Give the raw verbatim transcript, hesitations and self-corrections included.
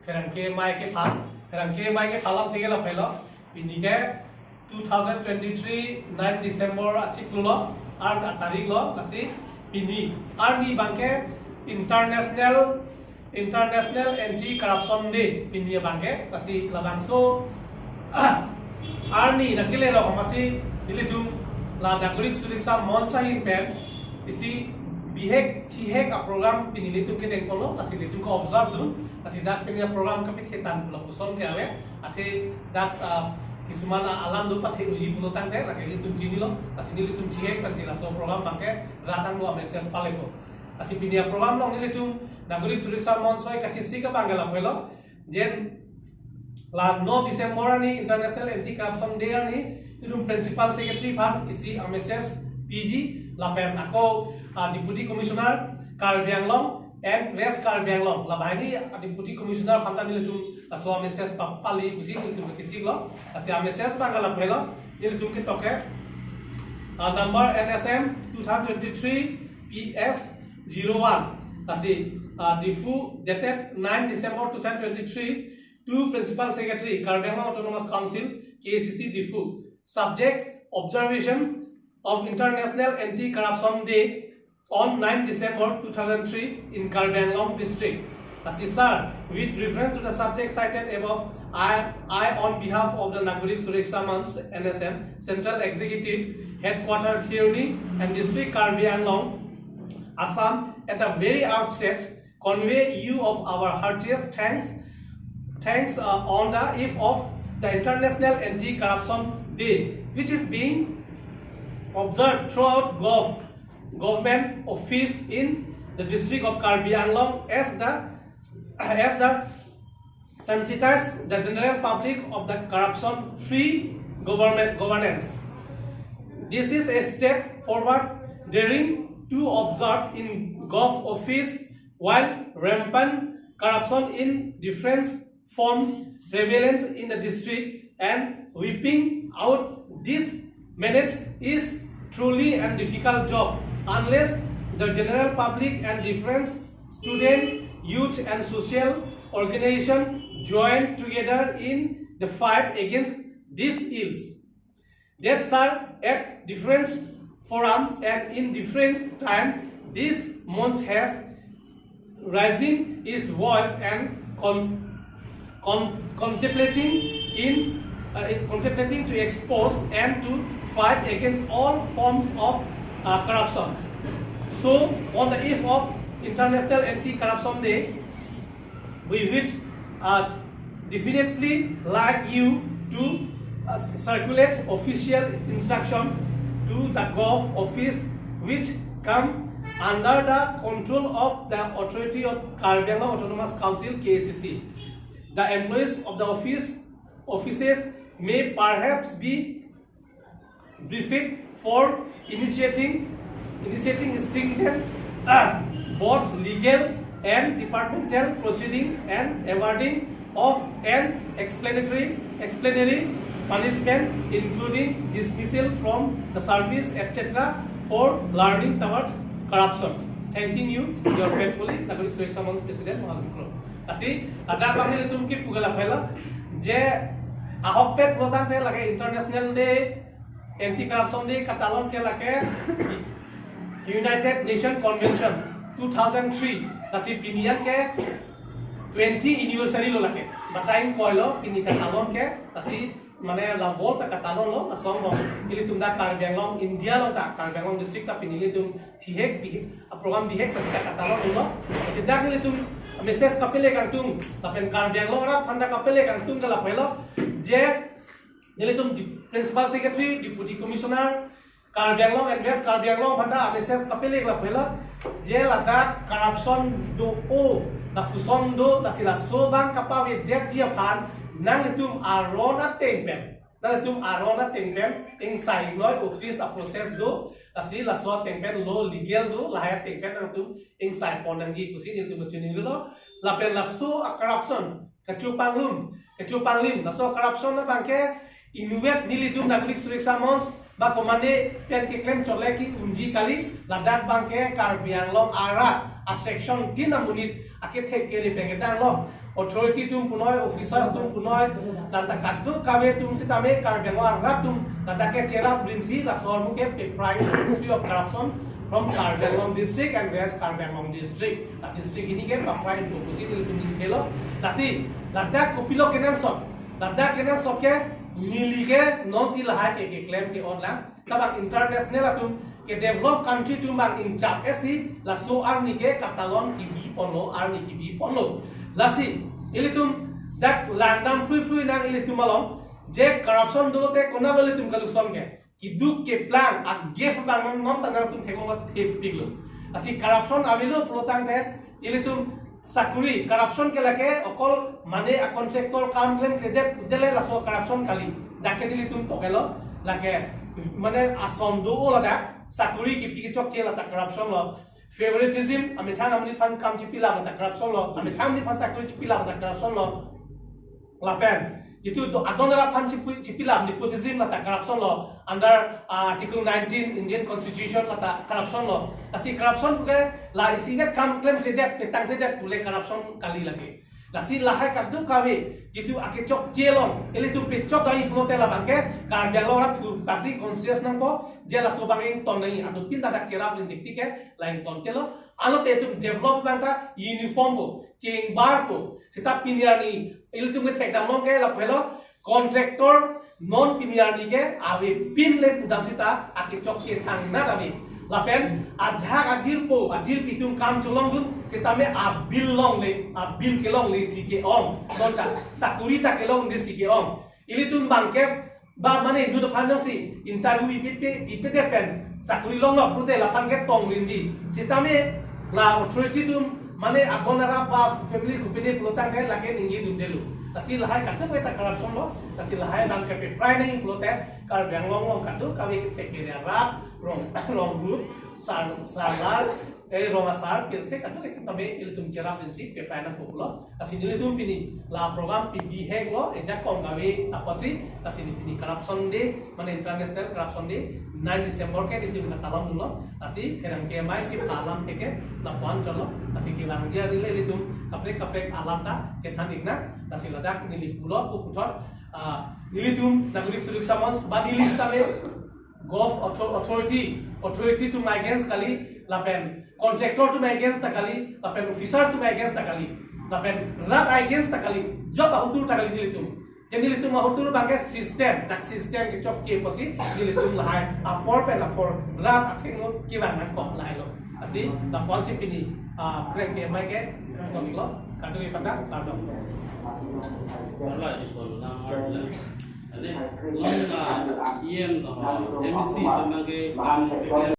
Pherangke amei kephan, pherangke amei kephan alam thengke lapulo. Pini ke two thousand twenty-three nine December achiklo lo, ar tarik lo, lasi pini arni abangke International International Anti Corruption Day pini abangke, lasi labangso arni nangkele rok amatsi nelitum la Nagorik Suraksha Monch ahin pen isi bihek thihek a-program pini nelitum kedeng polo, lasi nelitum ke-observe dun, lasi dak pini a-program kapithe tang pulo puson ke ave, athe dak, ah, kisuman a-, alam do pathe uji pulo tangte, lake nelitum chinilo, lasi nelitum thihek pensi laso program abangke rat angno a-message palepo. Lasi pini a-program along nelitum Nagorik Suraksha Monch soi kachesik abangke lapulo, jen la no December arni International Anti Corruption Day arni, nelitum Principal Secretary aphan isi a-message piji, lapen ako, ah, Deputy Commissioner Karbi Anglong and West Karbi Anglong, labahini, ah, Deputy Commissioner aphan ta nelitum laso a-message pa-, pali pusi nelitum kachesik lo. Lasi a-message abangke lapulo, nelitum ketok ke, ah, number N S M two thousand twenty-three P S zero one. Lasi, ah, Diphu, dated nine December two thousand twenty-three, to Principal Secretary, Karbi Anglong Autonomous Council, K A C C Diphu. Subject: Observation of International Anti-Corruption Day on nine December two thousand three in Karbi Anglong District. Lasi, sir, with reference to the subject cited above, I, I, on behalf of the Nagorik Suraksha Monch, N S M, Central Executive, Headquarter Kheroni and District Karbi Anglong, Assam, at the very outset, convey you of our heartiest thanks, thanks, uh, on the eve of the International Anti-Corruption Day, which is being observed throughout gov-, government office in the District of Karbi Anglong as the, as the sensitize the general public of the corruption-free government governance. This is a step forward daring to observe in gov office while rampant corruption in different forms prevalence in the district, and wiping out this menace is truly a difficult job unless the general public and different student, youth and social organization join together in the fight against these ills. That, sir, at different forum and in different time, this monch has raising its voice and con-, con-, contemplating in, uh, in contemplating to expose and to fight against all forms of, uh, corruption. So, on the eve of International Anti-Corruption Day, we would, uh, definitely like you to, uh, circulate official instruction to the gov office which come under the control of the authority of Karbi Anglong Autonomous Council, K A C C. The employees of the office, offices may perhaps be briefed for initiating, initiating stringent, uh, both legal and departmental proceeding and awarding of an explanatory, explanatory punishment, including dismissal from the service, et cetera, for leaning towards corruption. Thanking you, your faithfully, Nagorik Suraksha Monch President, Mahajan Kro. Lasi, ladak abang nelitum kipu ke lapulo, je ahokpet pulo tangte lake International Day, Anti Corruption Day katalon ke lake United Nation Convention two thousand three, lasi pini an ke twenty anniversary lo lake. Batai ingkoi lo pini katalon ke, lasi mane la world ta katalon lo, lason lo. Ilitum dak Karbi Anglong, India along ta, Karbi Anglong district ta pini ilitum thihek bihek, a-program bihek ta katalon lo. Lasi dak nelitum message kapele kangtung, lapen Karbi Anglong arat aphan ta kapele kangtung ke lapulo, je nelitum di-, Principal Secretary, Deputy Commissioner, Karbi Anglong and West Karbi Anglong aphan ta message kapele lapulo, je ladak corruption do-o, lapuson do, lasi laso abang kapavedetji aphan, nanglitum aron ateng pen, nanglitum aron ateng pen, ingsai noi office a-process do, lasi laso ateng pen lo legal do, lahai ateng pen nangtum ingsai pon nangji pusi nelitum chinilo, lapen laso a-corruption, kachopanglum, kachopanglum, laso corruption abang ke inutvet nelitum Nagorik Suraksha Monch ba komatne pen keklem chole ke unji kali, ladak abang ke Karbi Anglong arat a-section tin amonit akethek kere pen kedang lo. authority atum punoi, officers atum punoi, laso kadokave atum sitame Karbi Anglong arat atum ladak ke cherap rinsi laso ahormu ke peprai free of corruption from Karbi Anglong district and West Karbi Anglong district. La district hini ke peprai do pusi nelitum ningkelo. Lasi ladak kopilo kenangsot, ladak kenangsot ke neli ke nonsi lahai ke keklem ke-ong lang. Labang international atum ke developed country atum bang inchap esi laso arni ke katalon kebi ponlo, arni kebi ponlo. Lasi ilitum dak langdam phrui phrui nang ilitum along, je corruption dolote konatlo ilitum kaluson ke, keduk keplang a-gap bang non non ta nangtum theklong thepiklo. Lasi corruption avelo pulotangte ilitum sakuri, corruption ke lake okol mane a-contractor kam klemkledet dele laso corruption kali. Dak ke nelitum tokelo, lake mane ason do-o ladak, sakuri kipi kechokche lata corruption lo. Favoritism, amethang amonit aphan kam chipilap lata corruption lo, amethang amonit aphan sakuri chipilap lata corruption lo. Lapen jitu do adon arap aphan chipi-, chipilap nepotism lata corruption lo, under, ah, Article nineteen Indian Constitution lata corruption lo. Lasi corruption puke la isi nget kam klemkledet, petangkledet pule corruption kali lake. Lasi lahai kadokave jitu akechokche along ilitum pechok dai pulote labang ke Karbi Anglong arat thur pasi conscious nangpo, je laso bang ington nangji, aduk pinta dak cherap rin dikti ke la ingtontelo. Alote itum develop bang ta uniform po, chengbarpo. Seta pini arni ilitum kethekdam along ke lapu helo, contractor non pini arni ke avepin le pudam seta akechokche thangnat ave. Lapen ajahak ajirpo, ajirpi atum kam cholongdun sitame a-bill longle, a-bill kelongle si ke-ong. Non ta sakuri ta kelongle si ke-ong. Ilitum bang ke ba mane inut aphan jongsi interview pipe, pipedet pen sakuri longlok pulote laphan ke tong rinji. Sitame la authority atum mane adon arap ba family kopine pulotangte lake ningjidundelo. Lasi lahai kadokave ta corruption lo, lasi lahai bang ke peprai nangji pulote Karbi Anglong along kadokave kethek kere arap, rong, rong group, sar, sarlar, eh, rong asar, pirthe kadokave tame ilitum cherap rinsi peprai nangpo pulo. Lasi nelitum pini la program pibihek lo, ejakong kave apotsi, lasi pini Corruption Day, mane International Corruption Day, nine December ke nelitum katalon dunlo. Lasi pherangke amei ke alam theke lapu-an cholo. Lasi kevang dia rile ilitum kaprek kaprek alam ta chethan iknang. Lasi ladak neli pulo pu puthot, ah, nelitum Nagorik Suriksa Monch ba neli sitame gov author-, authority, authority atum against kali, lapen contractor atum against ta kali, lapen officers atum against ta kali, lapen rat against ta kali, job ahotur ta kali nelitum. Jadi nelitum ahotur bang ke system, dak system kechokche pusi nelitum lahai apor pen apor rat athengno kevang nangkok lahai lo. Lasi lapu-ansi pini, ah, pherangke amei ke tonglo, kado ipata, kado. Wala di sol na mar la. Ane, wala E M to, M C to mage kam ke